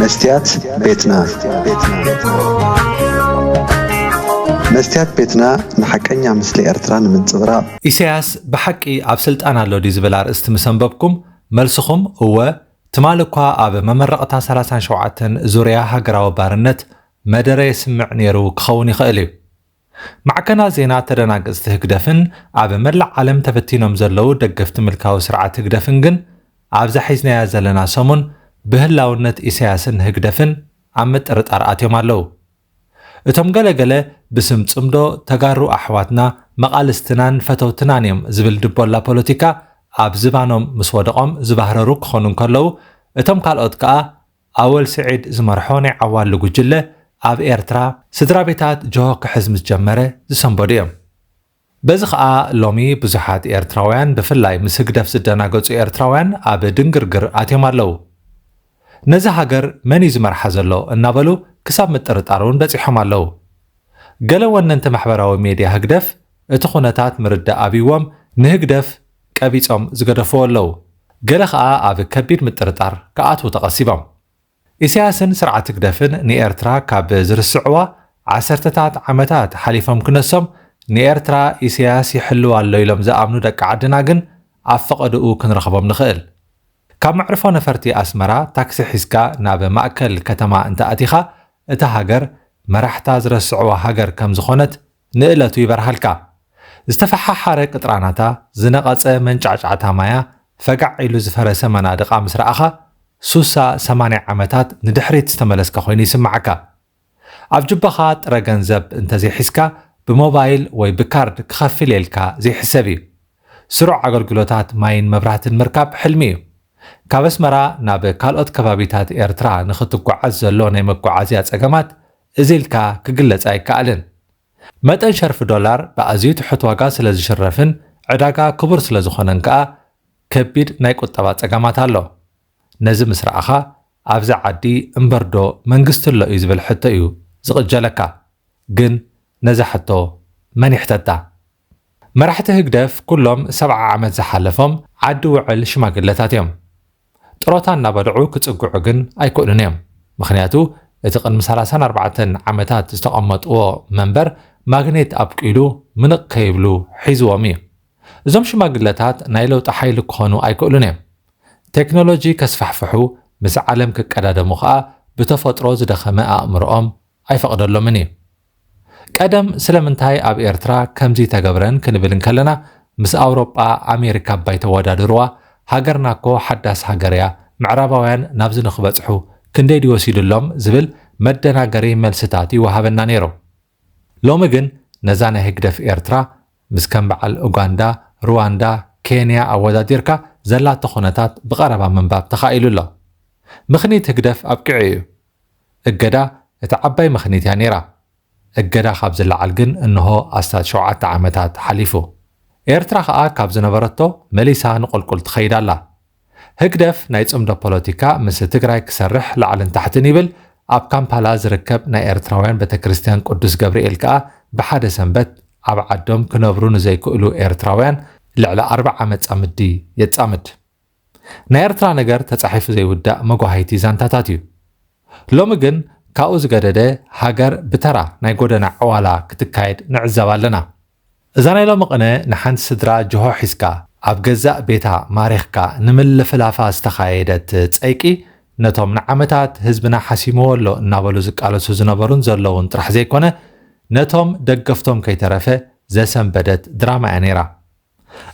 መስትያት ቤትና። መስትያት ቤትና ንሓቀኛ ምስሊ ኤርትራ ንምንጽብራቕ። ኢሳያስ ብሓቂ ኣብ ስልጣን ኣሎ ድዩ ዝብል ኣርእስቲ ምስ ኣንበብኩም፣ መልስኹም እወ፣ ትማሊ እኳ ኣብ መመረቕታ ሰላሳን ሸውዓተን ዙርያ ሃገራዊ ባርነት መደረ የስምዕ ነይሩ ክኸውን ይኽእል እዩ። ማዕከናት ዜና ተደናገጽቲ ህግደፍን ኣብ መላእ ዓለም ተበቲኖም ዘለዉ ደገፍቲ ምልካዊ ስርዓት ህግደፍን ግን ኣብዛ ሒዝናያ ዘለና ሰሙን ብህላውነት ኢሳያስን ህግደፍን ኣብ ምጥርጣር ኣትዮም ኣለዉ። እቶም ገለገለ ብስም ጽምዶ ተጋሩ ኣሕዋትና መቓልስትናን ፈተውትናን እዮም ዝብል ድቦላ ፖለቲካ ኣብ ዝባኖም ምስ ወደቖም ዝባህረሩ ክኾኑ እንከለዉ፣ እቶም ካልኦት ከኣ ኣወል ስዒድ ዝመርሖ ናይ ዓዋሉ ጉጅለ ኣብ ኤርትራ ስድራ ቤታት ጆሆ ክሕዝ ምስ ጀመረ ዝሰንበዱ እዮም። በዚ ኸኣ ሎሚ ብዙሓት ኤርትራውያን ብፍላይ ምስ ህግደፍ ዝደናገጹ ኤርትራውያን ኣብ ድንግርግር ኣትዮም ኣለዉ። ነዚ ሃገር መን እዩ ዝመርሓ ዘሎ እናበሉ ክሳብ ምጥርጣር እውን በጺሖም ኣለዉ። ገለ ወነንቲ ማሕበራዊ ሜድያ ህግደፍ እቲ ኩነታት ምርዳእ ኣብይዎም ንህግደፍ ቀቢጾም ዝገደፍዎ ኣለዉ። ገለ ኸኣ ኣብ ከቢድ ምጥርጣር ክኣትዉ ተቐሲቦም። ኢሳያስን ስርዓት ህግደፍን ንኤርትራ ካብ ዝርስዕዋ ዓሰርተታት ዓመታት ሓሊፎም ክነሶም፣ ንኤርትራ ኢሳያስ ይሕልዋ ኣሎ ኢሎም ዝኣምኑ ደቂ ዓድና ግን ኣብ ፈቐድኡ ክንረኽቦም ንኽእል። ካብ መዕርፎ ነፈርቲ ኣስመራ ታክሲ ሒዝካ ናብ ማእከል ከተማ እንተ ኣቲኻ፣ እታ ሃገር መራሕታ ዝረስዕዋ ሃገር ከም ዝኾነት ንእለቱ ይበርሃልካ። ዝተፈሓሓረ ቅጥራናታ፣ ዝነቐጸ መንጫዕጫዕታ ማያ፣ ፈጋዕ ኢሉ ዝፈረሰ መናድቓ ምስ ረኣኻ፣ ሱሳ ሰማንያ ዓመታት ንድሕሪት ዝተመለስካ ኮይኑ ይስምዓካ። ኣብ ጁባኻ ጥረ ገንዘብ እንተዘይሒዝካ፣ ብሞባይል ወይ ብካርድ ክኸፍል ኢልካ ዘይሕሰብ እዩ። ስሩዕ ኣገልግሎታት ማይን መብራህትን ምርካብ ሕልሚ እዩ። ካብ ኣስመራ ናብ ካልኦት ከባቢታት ኤርትራ ንኽትጓዓዝ ዘሎ ናይ መጓዓዝያ ጸገማት እዚ ኢልካ ክግለጽ ኣይከኣልን። መጠን ሸርፊ ዶላር ብኣዝዩ ትሑት ዋጋ ስለ ዝሽረፍን ዕዳጋ ክቡር ስለ ዝኾነን ከኣ ከቢድ ናይ ቁጠባ ጸገማት ኣሎ። ነዚ ምስ ረኣኻ፣ ኣብዚ ዓዲ እምበርዶ መንግስቲ ኣሎ እዩ ዝብል ሕቶ እዩ ዝቕጀለካ። ግን ነዛ ሕቶ መን ይሕተታ? መራሕቲ ህግደፍ ኩሎም ሰብዓ ዓመት ዝሓለፎም ዓዲ ውዕል ሽማግለታት እዮም። ጥሮታ እናበልዑ ክጽግዑ ግን ኣይክእሉን እዮም። ምኽንያቱ እቲ ቅድሚ ሰላሳን ኣርባዕተን ዓመታት ዝተቐመጥዎ መንበር ማግኔት ኣብቂሉ ምንቕ ከይብሉ ሒዝዎም እዩ። እዞም ሽማግለታት ናይ ለውጢ ሓይሊ ክኾኑ ኣይክእሉን እዮም። ቴክኖሎጂ ከስፋሕፍሑ፣ ምስ ዓለም ክቀዳደሙ ኸኣ ብተፈጥሮ ዝደኸመ ኣእምሮኦም ኣይፈቕደሎምን እዩ። ቀደም ስለምንታይ ኣብ ኤርትራ ከምዚ ተገብረን ክንብል እንከለና፣ ምስ ኣውሮጳ ኣሜሪካ እባ ኣይተወዳድርዋ፣ ሃገርና እኮ ሓዳስ ሃገር እያ፣ ምዕራባውያን ናብዚ ንኽበጽሑ ክንደይ ድዩ ወሲድሎም ዝብል መደናገሪ መልስታት ይወሃበና ነይሩ። ሎሚ ግን ነዛ ናይ ህግደፍ ኤርትራ ምስ ከም በዓል ኡጋንዳ፣ ሩዋንዳ፣ ኬንያ ኣወዳዲርካ ዘላቶ ኩነታት ብቐረባ ምንባብ ተኻኢሉ ኣሎ። ምኽኒት ህግደፍ ኣብቂዑ እዩ። እገዳ እቲ ዓባይ ምኽኒት እያ ነይራ። እገዳ ካብ ዝለዓል ግን እንሆ ኣስታት ሸውዓተ ዓመታት ሓሊፉ። ኤርትራ ኸኣ ካብ ዝነበረቶ መሊሳ ንቑልቁል ትኸይድ ኣላ። ህግደፍ ናይ ጽምዶ ፖለቲካ ምስ ትግራይ ክሰርሕ ላዕልን ታሕትን ይብል። ኣብ ካምፓላ ዝርከብ ናይ ኤርትራውያን ቤተክርስትያን ቅዱስ ገብርኤል ከኣ ብሓደ ሰንበት ኣብ ዓዶም ክነብሩ ንዘይክእሉ ኤርትራውያን ልዕሊ ኣርብዓ መጻምዲ የጻምድ። ናይ ኤርትራ ነገር ተጻሒፉ ዘይውዳእ መጓሃይቲ ዛንታታት እዩ። ሎሚ ግን ካብኡ ዝገደደ ሃገር ብተራ ናይ ጎደና ዕዋላ ክትካየድ ንዕዘብ ኣለና። እዛ ናይ ሎሚ ቅነ ንሓንቲ ስድራ ጅሆ ሒዝካ ኣብ ገዛእ ቤታ ማሪኽካ ንምልፍላፋ ዝተኻየደት ጸይቂ፣ ነቶም ንዓመታት ህዝብና ሓሲምዎ ኣሎ እናበሉ ዝቃለሱ ዝነበሩን ዘለዉን ጥራሕ ዘይኮነ፣ ነቶም ደገፍቶም ከይተረፈ ዘሰንበደት ድራማ እያ ነይራ።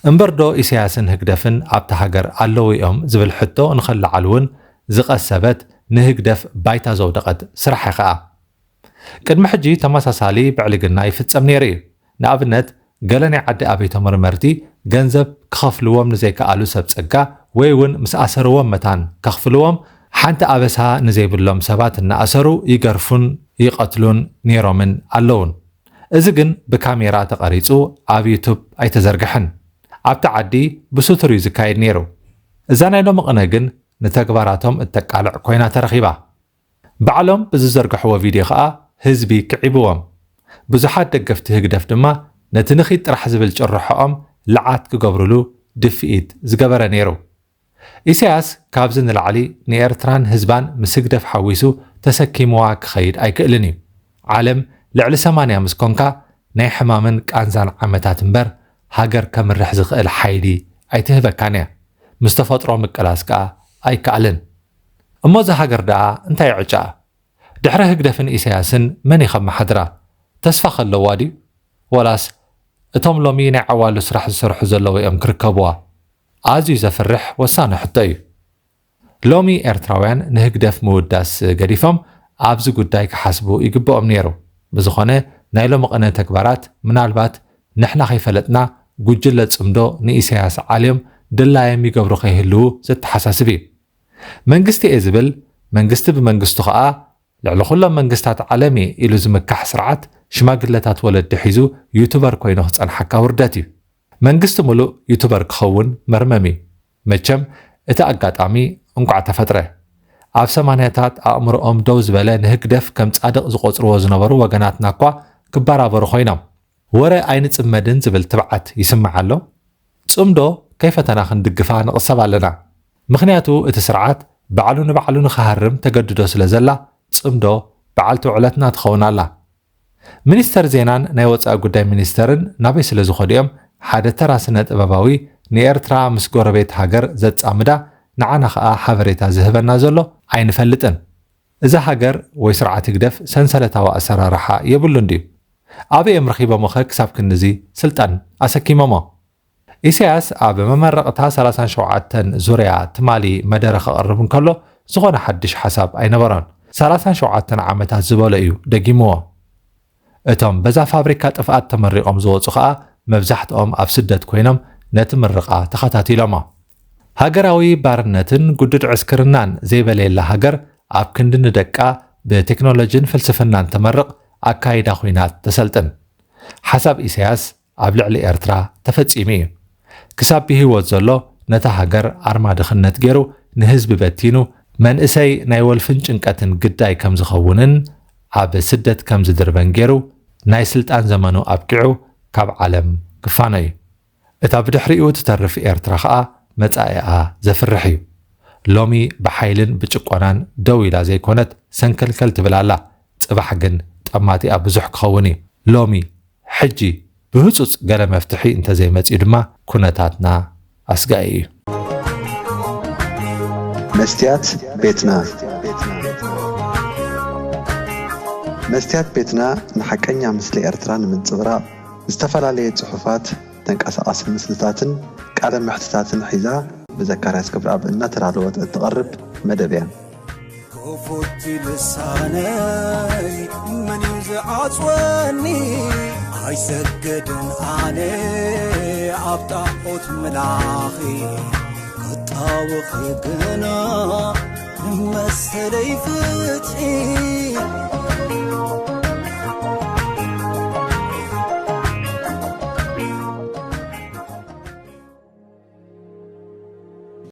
እምበርዶ ኢሳያስን ህግደፍን ኣብታ ሃገር ኣለዉ እዮም ዝብል ሕቶ ንኸለዓል እውን ዝቐሰበት፣ ንህግደፍ ባይታ ዘውደቐት ስራሕ እያ ኸኣ። ቅድሚ ሕጂ ተመሳሳሊ ብዕልግና ይፍጸም ነይሩ እዩ። ንኣብነት፣ ገለ ናይ ዓዲ ኣበይቶ መርመርቲ ገንዘብ ክኸፍልዎም ንዘይከኣሉ ሰብ ጸጋ ወይ እውን ምስ ኣሰርዎም መታን ከኽፍልዎም፣ ሓንቲ ኣበሳ ንዘይብሎም ሰባት እናኣሰሩ ይገርፉን ይቐትሉን ነይሮምን ኣለዉን። እዚ ግን ብካሜራ ተቐሪጹ ኣብ ዩቱብ ኣይተዘርግሐን። ኣብቲ ዓዲ ብስቱር እዩ ዝካየድ ነይሩ። እዛ ናይ ሎሚ ቅነ ግን ንተግባራቶም እተቃልዕ ኮይና ተረኺባ። ባዕሎም ብዝዘርግሕዎ ቪድዮ ኸኣ ህዝቢ ክዒብዎም። ብዙሓት ደገፍቲ ህግደፍ ድማ ነቲ ንኺድ ጥራሕ ዝብል ጭርሖኦም ልዓት ክገብሩሉ ድፍኢት ዝገበረ ነይሩ። ኢሳያስ ካብዚ ንላዕሊ ንኤርትራን ህዝባን ምስ ህግደፍ ሓዊሱ ተሰኪምዋ ክኸይድ ኣይክእልን እዩ። ዓለም ልዕሊ ሰማንያ ምስ ኮንካ ናይ ሕማምን ቃንዛን ዓመታት እምበር ሃገር ከምርሕ ዝኽእል ሓይሊ ኣይትህበካን እያ። ምስ ተፈጥሮ ምቅላስ ከኣ ኣይከኣልን። እሞ እዛ ሃገር ደኣ እንታይ ዕጫ? ድሕሪ ህግደፍን ኢሳያስን መን እዩ ከመሓድራ? ተስፋ ከለዋ ድዩ? ወላስ እቶም ሎሚ ናይ ዓዋሉ ስራሕ ዝሰርሑ ዘለዉ እዮም ክርከብዋ? ኣዝዩ ዘፍርሕ ወሳኒ ሕቶ እዩ። ሎሚ ኤርትራውያን ንህግደፍ ምውዳስ ገዲፎም ኣብዚ ጉዳይ ክሓስቡ ይግብኦም ነይሩ። ብዝኾነ ናይ ሎሚ ቅነ ተግባራት ምናልባት ንሕና ከይፈለጥና ጉጅለ ጽምዶ ንኢሳያስ ዓልዮም ድላዮም ይገብሩ ከይህልዉ ዘተሓሳስብ እዩ። መንግስቲ እየ ዝብል መንግስቲ ብመንግስቱ ኸኣ ልዕሊ ኩሎም መንግስታት ዓለም እየ ኢሉ ዝምካሕ ስርዓት ሽማግለታት ወለዲ ሒዙ ዩቱበር ኮይኑ ክጸንሓካ ውርደት እዩ። መንግስቲ ሙሉእ ዩቱበር ክኸውን መርመም እዩ። መቸም እቲ ኣጋጣሚ እንቋዕ ተፈጥረ። ኣብ ሰማንያታት ኣእምሮኦም ደው ዝበለ ንህግደፍ ከም ጻድቕ ዝቖጽርዎ ዝነበሩ ወገናትና እኳ ክበራበሩ ኮይኖም። ወረ ኣይንጽመድን ዝብል ትብዓት ይስማዕ ኣሎ። ጽምዶ ከይፈተና ክንድግፋ ንቕሰብ ኣለና። ምኽንያቱ እቲ ስርዓት ባዕሉ ንባዕሉ ንኽሃርም ተገድዶ ስለ ዘላ ጽምዶ በዓልቲ ውዕለትና ትኸውን ኣላ። ሚኒስተር ዜናን ናይ ወጻኢ ጉዳይ ሚኒስተርን ናበይ ስለ ዝኾዱ እዮም ሓደ ተራ ስነ ጥበባዊ ንኤርትራ ምስ ጎረቤት ሃገር ዘጻምዳ ንዓና ኸኣ ሓበሬታ ዝህበና ዘሎ ኣይንፈልጥን። እዛ ሃገር ወይ ስርዓት ህግደፍ ሰንሰለታዊ ኣሰራርሓ የብሉን ድዩ? ኣበይ እዮም ረኺቦምኸ ክሳብ ክንድዚ ስልጣን ኣሰኪሞሞ? ኢሳያስ ኣብ መመረቕታ ሰላሳን ሸውዓተን ዙርያ ትማሊ መደረ ከቕርብ እንከሎ ዝኾነ ሓድሽ ሓሳብ ኣይነበሮን። ሰላሳን ሸውዓተን ዓመታት ዝበሎ እዩ ደጊምዎ። እቶም በዛ ፋብሪካ ጥፍኣት ተመሪቖም ዝወጹ ኸኣ መብዛሕትኦም ኣብ ስደት ኮይኖም ነቲ ምርቓ ተኸታቲሎሞ። ሃገራዊ ባርነትን ግዱድ ዕስክርናን ዘይበለየላ ሃገር ኣብ ክንዲ ንደቃ ብቴክኖሎጂን ፍልስፍናን ተመርቕ ኣካይዳ ኹናት ተሰልጥን። ሓሳብ ኢሳያስ ኣብ ልዕሊ ኤርትራ ተፈጺሙ እዩ። ክሳብ ብህይወት ዘሎ ነታ ሃገር ኣርማ ድኽነት ገይሩ ንህዝቢ በቲኑ መንእሰይ ናይ ወልፍን ጭንቀትን ግዳይ ከም ዝኸውንን ኣብ ስደት ከም ዝድርበን ገይሩ ናይ ስልጣን ዘመኑ ኣብቂዑ ካብ ዓለም ክፋኖ እዩ። እታ ብድሕሪኡ ትተርፍ ኤርትራ ኸኣ መጻኢኣ ዘፍርሕ እዩ። ሎሚ ብሓይልን ብጭቆናን ደው ኢላ ዘይኮነት ሰንከልከል ትብል ኣላ። ጽባሕ ግን ጠማቲኣ ብዙሕ ክኸውን እዩ። ሎሚ ሕጂ ብህጹጽ ገለ መፍትሒ እንተዘይመጺኡ ድማ ኩነታትና ኣስጋኢ እዩ። መስትያት ቤትና መስትያት ቤትና ንሓቀኛ ምስሊ ኤርትራ ንምንጽብራቕ ዝተፈላለየ ጽሑፋት፣ ተንቀሳቓሲ ምስልታትን ቃለ መሕትታትን ሒዛ ብዘካርያስ ክብረኣብ እናተዳለወት እትቐርብ መደብ እያ። ክፉት ልሳነይ መን እዩ ዝዓጽወኒ? ኣይሰግድን ኣነ ኣብ ጣዖት ምላኺ ክጣወኺ ግና ንመሰለይ ፍትሒ